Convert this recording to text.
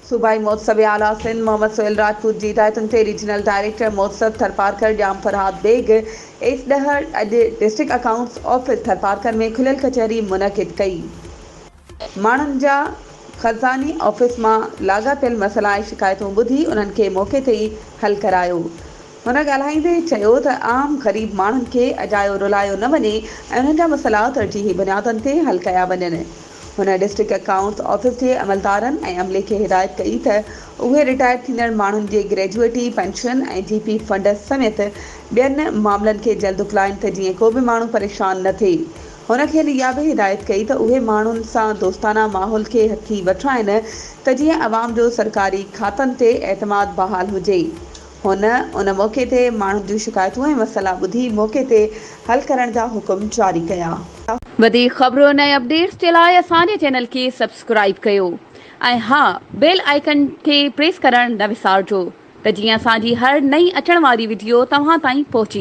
صوبائي محتسب اعليٰ سنڌ محمد سهيل راجپوت جي هدايتن تي ريجنل ڊائريڪٽر محتسب ٿرپارڪر ڄام فرهاد بيگ ايس ڏهر اڄ ڊسٽرڪٽ اڪائونٽس آفيس ٿرپارڪر ۾ کليل ڪچهري منعقد ڪئي. ماڻهن جا خزاني آفيس مان لاڳاپيل مسئلا ۽ شڪايتون ٻڌي انهن کي موقعي تي ئي حل ڪرايو. هن ڳالهائيندي چيو ته عام غريب ماڻهن کي اجايو رلايو نه وڃي ۽ انهن جا مسئلا ترجيحي بنيادن تي حل ڪيا وڃن. هن ڊسٽرڪٽ اڪائونٽس آفيس جي عملدارن ۽ عملي کي هدايت ڪئي ته اهي رٽائرڊ ٿيندڙ ماڻهن جي گريجوئٽي پينشن ۽ جي پي فنڊ سميت ٻين معاملن کي جلد اڪلائين ته جيئن ڪو به ماڻهو پريشان نه ٿئي. هن کين اها به هدايت ڪئي ته اهي ماڻهن سان دوستانه ماحول کي هٿي وٺرائين ته جيئن عوام جو سرڪاري کاتن تي اعتماد بحال هجي. هن ان موقعي تي ماڻهن جون شڪايتون ۽ مسئلا ٻڌي موقعي تي حل ڪرڻ جا حڪم جاري ڪيا. وڌيڪ خبرن ۽ اپڊيٽس جي لاء اسان جي چينل کي سبسڪرائيب ڪيو ۽ ها بيل آئيڪن کي پريس ڪرڻ نه وسارجو ته جيئن اسان جي هر نئين اچڻ واري وڊيو توهان تائين پهچي.